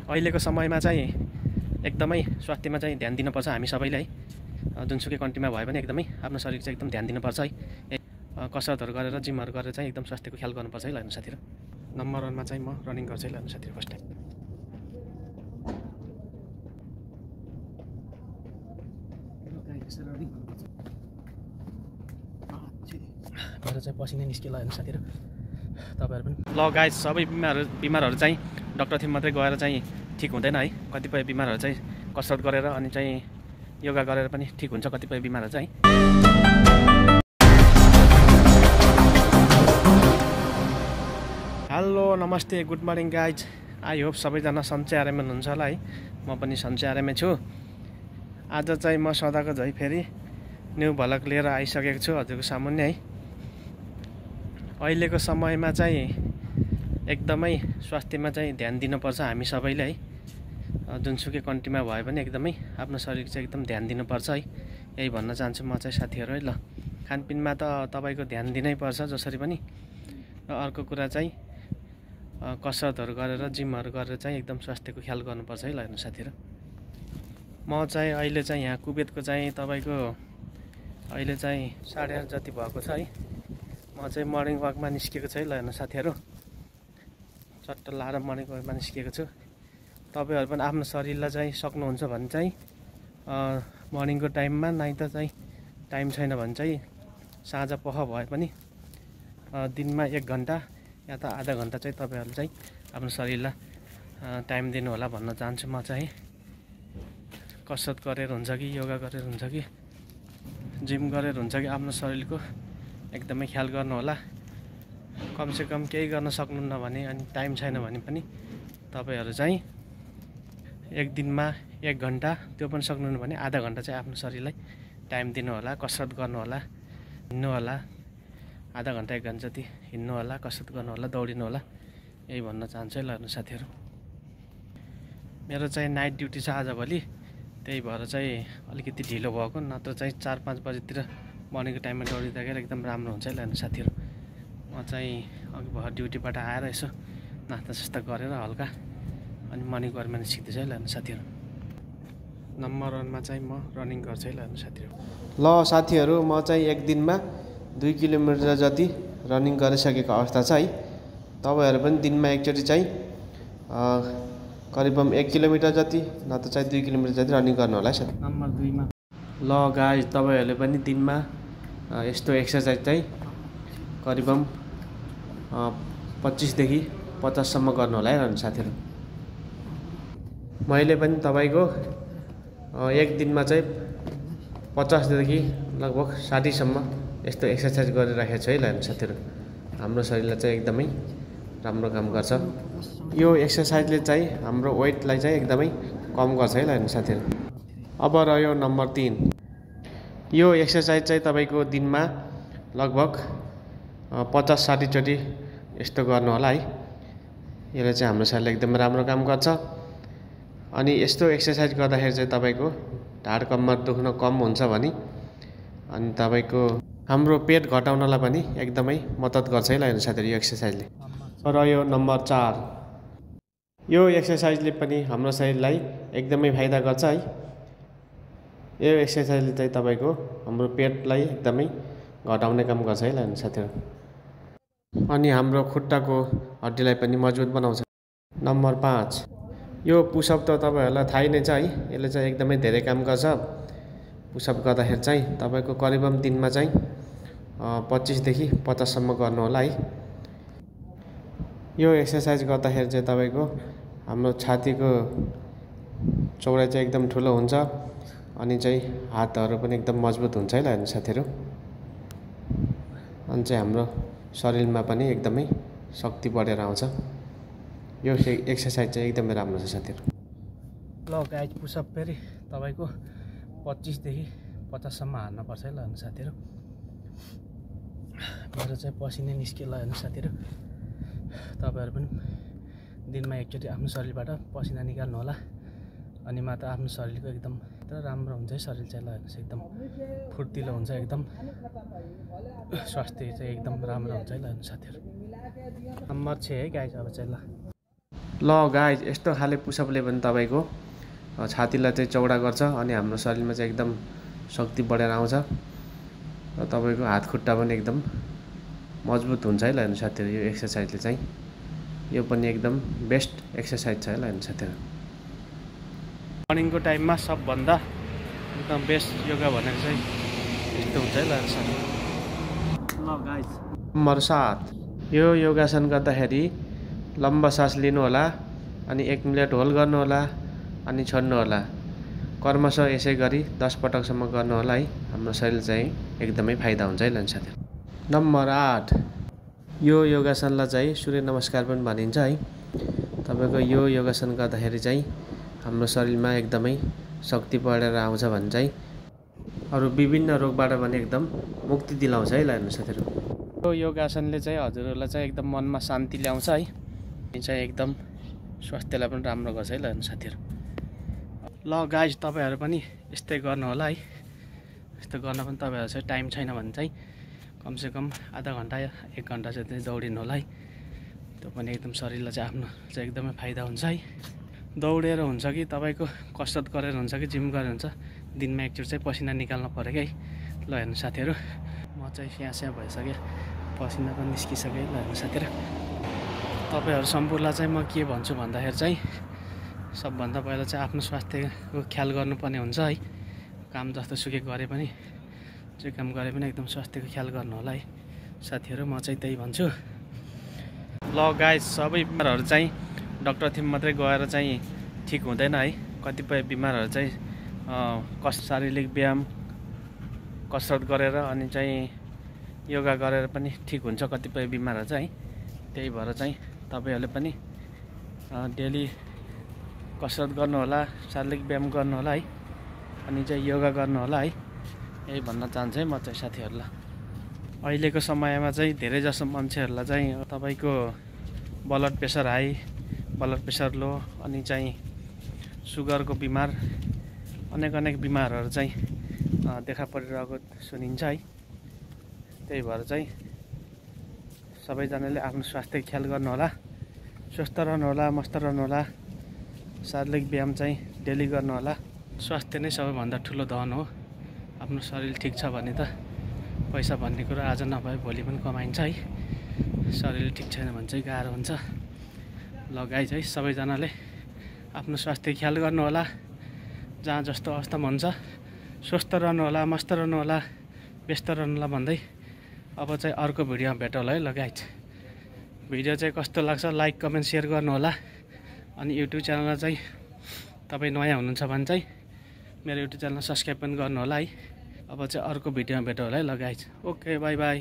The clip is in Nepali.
अहिलेको समयमा चाहिँ एकदमै स्वास्थ्यमा चाहिँ ध्यान दिनुपर्छ हामी सबैले है। जुनसुकै कन्ट्रीमा भए पनि एकदमै आफ्नो शरीर चाहिँ एकदम ध्यान दिनुपर्छ है। कसरतहरू गरेर जिमहरू गरेर चाहिँ एकदम स्वास्थ्यको ख्याल गर्नुपर्छ है ल हेर्नु साथीहरू। नम्बर 1 मा चाहिँ म रनिङ गर्छु है ल हेर्नु साथीहरू फर्स्ट टाइम। मेरो चाहिँ पसिनै निस्कियो ल हेर्नु साथीहरू तपाईँहरू पनि। ल गाइस, सबै बिमारहरू चाहिँ डक्टर थिम मात्रै गएर चाहिँ ठिक हुँदैन है। कतिपय बिमारहरू चाहिँ कसरत गरेर अनि चाहिँ योगा गरेर पनि ठिक हुन्छ कतिपय बिमारहरू चाहिँ। हेलो नमस्ते good morning guys. I hope सबैजना सन्चै आराममा हुनुहुन्छ होला है। म पनि सन्चै आरामै छु। आज चाहिँ म सदाको झै फेरि न्यू भ्लग लिएर आइसकेको छु हजुरको सामुन्ने है। अहिलेको समयमा चाहिँ एकदमै स्वास्थ्यमा चाहिँ ध्यान दिनुपर्छ हामी सबैले है। जुनसुकै कन्ट्रीमा भए पनि एकदमै आफ्नो शरीर चाहिँ एकदम ध्यान दिनुपर्छ है। यही भन्न चाहन्छु म चाहिँ साथीहरू है ल। खानपिनमा त तपाईँको ध्यान दिनै पर्छ जसरी पनि। र अर्को कुरा चाहिँ कसरतहरू गरेर जिमहरू गरेर चाहिँ एकदम स्वास्थ्यको ख्याल गर्नुपर्छ है ल हेर्नु साथीहरू। म चाहिँ अहिले चाहिँ यहाँ कुवेतको चाहिँ तपाईँको अहिले चाहिँ 8:30 जति भएको छ है। म चाहिँ मर्निङ वाकमा निस्केको छु है ल हेर्नु साथीहरू। चट्ट लाएर मर्निङ वाकमा निस्केको छु। तपाईँहरू पनि आफ्नो शरीरलाई चाहिँ सक्नुहुन्छ भने चाहिँ मर्निङको टाइममा, नाइ त चाहिँ टाइम छैन भने चाहिँ साँझ पख भए पनि दिनमा 1 घन्टा या त आधा घन्टा चाहिँ तपाईँहरूले चाहिँ आफ्नो शरीरलाई टाइम दिनु होला भन्न चाहन्छु म चाहिँ। कसरत गरेर हुन्छ कि योगा गरेर हुन्छ कि जिम गरेर हुन्छ कि आफ्नो शरीरको एकदमै ख्याल गर्नु होला। कमसेकम केही गर्न सक्नुहुन्न भने अनि टाइम छैन भने पनि तपाईँहरू चाहिँ एक दिनमा 1 घन्टा, त्यो पनि सक्नुहुन्न भने आधा घन्टा चाहिँ आफ्नो शरीरलाई टाइम दिनु होला। कसरत गर्नु होला, हिँड्नु होला, आधा घन्टा 1 घन्टा जति हिँड्नु होला, कसरत गर्नु होला, दौडिनु होला। यही भन्न चाहन्छु है ल हेर्नु साथीहरू। मेरो चाहिँ नाइट ड्युटी छ आजभोलि, त्यही भएर चाहिँ अलिकति ढिलो भएको। नत्र चाहिँ 4-5 बजीतिर मर्निङको टाइममा दौडिँदाखेरि एकदम राम्रो हुन्छ है ल हेर्नु साथीहरू। म चाहिँ अघि भएर ड्युटीबाट आएर यसो नास्ता गरेर हल्का अनि मर्निङ वाकमा निस्किँदैछु है ल हेर्नु साथीहरू। नम्बर 1 मा चाहिँ म रनिङ गर्छु है ल हेर्नु साथीहरू। ल साथीहरू, म चाहिँ एक दिनमा 2 किलोमिटर जति रनिङ गरिसकेको अवस्था छ है। तपाईँहरू पनि दिनमा एकचोटि चाहिँ करिब 1 किलोमिटर जति नत्र चाहिँ 2 किलोमिटर जति रनिङ गर्नु होला है। नम्बर 2 मा ल गाइज, तपाईँहरूले पनि दिनमा यस्तो एक्सर्साइज चाहिँ करिब 25 देखि 50 सम्म गर्नु होला है साथीहरू। मैले पनि तपाईँको एक दिनमा चाहिँ 50 देखि लगभग 60 सम्म यस्तो एक्सर्साइज गरिराखेको छु है ल साथीहरू। हाम्रो शरीरलाई चाहिँ एकदमै राम्रो काम गर्छ। यो एक्सर्साइजले चाहिँ हाम्रो वेटलाई चाहिँ एकदमै कम गर्छ है ल साथीहरू। अब रह्यो नम्बर 3। यो एक्सर्साइज चाहिँ तपाईँको दिनमा लगभग 50-60 चोटि यस्तो गर्नु होला है। यसले चाहिँ हाम्रो शरीरलाई एकदमै राम्रो काम गर्छ। अनि यस्तो एक्सर्साइज गर्दाखेरि चाहिँ तपाईँको ढाड कम्मर दुख्न कम हुन्छ भने अनि तपाईँको हाम्रो पेट घटाउनलाई पनि एकदमै मद्दत गर्छ है ल हेर्नु साथीहरू यो एक्सर्साइजले। र यो नम्बर 4, यो एक्सर्साइजले पनि हाम्रो शरीरलाई एकदमै फाइदा गर्छ है। यो एक्सर्साइजले चाहिँ तपाईँको हाम्रो पेटलाई एकदमै घटाउने काम गर्छ है ल हेर्नु साथीहरू। अनि हाम्रो खुट्टाको हड्डीलाई पनि मजबुत बनाउँछ। नम्बर 5, यो पुसअप त तपाईँहरूलाई थाहै नै छ है। यसले चाहिँ एकदमै धेरै काम गर्छ। पुसअप गर्दाखेरि चाहिँ तपाईँको करिब दिनमा चाहिँ 25 देखि 50 सम्म गर्नु होला है। यो एक्सर्साइज गर्दाखेरि चाहिँ तपाईँको हाम्रो छातीको चौडाइ चाहिँ एकदम ठुलो हुन्छ अनि चाहिँ हातहरू पनि एकदम मजबुत हुन्छ है ल हेर्नु साथीहरू। अनि चाहिँ हाम्रो शरीरमा पनि एकदमै शक्ति बढेर आउँछ। यो एक्सर्साइज चाहिँ एकदमै राम्रो छ साथीहरू। ल गाइज, पुसअप फेरि तपाईँको 25 देखि 50 सम्म हान्नुपर्छ है ल हेर्नु साथीहरू। मेरो चाहिँ पसिनै निस्कियो ल हेर्नु साथीहरू। तपाईँहरू पनि दिनमा एकचोटि आफ्नो शरीरबाट पसिना निकाल्नु होला। अनि मात्र आफ्नो शरीरको एकदम राम्रो हुन्छ है शरीर चाहिँ ल हेर्नुहोस् एकदम फुर्तिलो हुन्छ, एकदम स्वास्थ्य चाहिँ एकदम राम्रो हुन्छ है ल हेर्नु साथीहरू। नम्बर 6 है गाइज। अब चाहिँ ल ल गाइज यस्तो खाले पुसअपले पनि तपाईँको छातीलाई चाहिँ चौडा गर्छ अनि हाम्रो शरीरमा चाहिँ एकदम शक्ति बढेर आउँछ र तपाईँको हात खुट्टा पनि एकदम मजबुत हुन्छ है ल हेर्नु साथीहरू। यो एक्सर्साइजले चाहिँ यो पनि एकदम बेस्ट एक्सर्साइज छ है ल हेर्नु साथीहरू। मर्निङको टाइममा सबभन्दा एकदम बेस्ट योगा भनेको चाहिँ यस्तो हुन्छ है ल हेर्नु साथीहरू। ल गाइज नम्बर 7 यो योगासन गर्दाखेरि लम्बा सास लिनु होला अनि 1 मिनट होल्ड गर्नु होला अनि छोड्नु होला। क्रमशः यसै गरी 10 पटकसम्म गर्नु होला है। हाम्रो शरीर चाहिँ एकदमै फाइदा हुन्छ है ल साथीहरू। नम्बर 8 यो योगासनलाई चाहिँ सूर्य नमस्कार पनि भनिन्छ है। तपाईँको यो योगासन गर्दाखेरि चाहिँ हाम्रो शरीरमा एकदमै शक्ति बढेर आउँछ भने चाहिँ अरू विभिन्न रोगबाट पनि एकदम मुक्ति दिलाउँछ है ल हेर्नु साथीहरू। यो योगासनले चाहिँ हजुरहरूलाई चाहिँ एकदम मनमा शान्ति ल्याउँछ है। यो चाहिँ एकदम स्वास्थ्यलाई पनि राम्रो गर्छ है ल हेर्नु साथीहरू। ल गाइज तपाईँहरू पनि यस्तै गर्नु होला है। यस्तो गर्न पनि तपाईँहरू चाहिँ टाइम छैन भने चाहिँ कमसेकम आधा घन्टा या 1 घन्टा चाहिँ दौडिनु होला है। त्यो पनि एकदम शरीरलाई चाहिँ आफ्नो चाहिँ एकदमै फाइदा हुन्छ है। दौडेर हुन्छ कि तपाईँको कसरत गरेर हुन्छ कि जिम गरेर हुन्छ दिनमा एकचोटि चाहिँ पसिना निकाल्नु पऱ्यो कि है। ल हेर्नु साथीहरू म चाहिँ स्याहाँ भइसकेँ, पसिना पनि निस्किसकेँ ल हेर्नु साथीहरू। तपाईँहरू सम्पूर्णलाई चाहिँ म के भन्छु भन्दाखेरि चाहिँ सबभन्दा पहिला चाहिँ आफ्नो स्वास्थ्यको ख्याल गर्नुपर्ने हुन्छ है। काम जस्तो सुकै गरे पनि जे काम गरे पनि एकदम स्वास्थ्यको ख्याल गर्नु होला है साथीहरू। म चाहिँ त्यही भन्छु। ल गाइज सबै बिमारहरू चाहिँ डक्टरथिम मात्रै गएर चाहिँ ठिक हुँदैन है। कतिपय बिमारहरू चाहिँ शारीरिक व्यायाम कसरत गरेर अनि चाहिँ योगा गरेर पनि ठिक हुन्छ कतिपय बिमारहरू चाहिँ। त्यही भएर चाहिँ तपाईँहरूले पनि डेली कसरत गर्नु होला, शारीरिक व्यायाम गर्नु होला है अनि चाहिँ योगा गर्नु होला है। यही भन्न चाहन्छु है म चाहिँ साथीहरूलाई। अहिलेको समयमा चाहिँ धेरै जसो मान्छेहरूलाई चाहिँ तपाईँको blood pressure high, blood pressure low अनि चाहिँ सुगरको बिमार अनेक बिमारहरू चाहिँ देखा परिरहेको सुनिन्छ है। त्यही भएर चाहिँ सबैजनाले आफ्नो स्वास्थ्यको ख्याल गर्नु होला, स्वस्थ रहनु होला, मस्त रहनु होला, शारीरिक व्यायाम चाहिँ डेली गर्नु होला। स्वास्थ्य नै सबैभन्दा ठुलो धन हो। आफ्नो शरीर ठिक छ भने त पैसा भन्ने कुरो आज नभए भोलि पनि कमाइन्छ है। शरीर ठिक छैन भने चाहिँ गाह्रो हुन्छ। ल गाइज है सबैजनाले आफ्नो स्वास्थ्य ख्याल गर्नु होला। जहाँ जस्तो अवस्थामा हुन्छ स्वस्थ रहनु होला, मस्त रहनु होला, व्यस्त रहनु होला भन्दै अब चाहिँ अर्को भिडियोमा भेटौँला है। ल गाइज भिडियो चाहिँ कस्तो लाग्छ लाइक कमेन्ट सेयर गर्नु होला। अनि युट्युब च्यानलमा चाहिँ तपाईँ नयाँ हुनुहुन्छ भने चाहिँ मेरो युट्युब च्यानल सब्सक्राइब पनि गर्नु होला है। अब चाहिँ अर्को भिडियोमा भेटौँला है। ल गाइज ओके बाई बाई।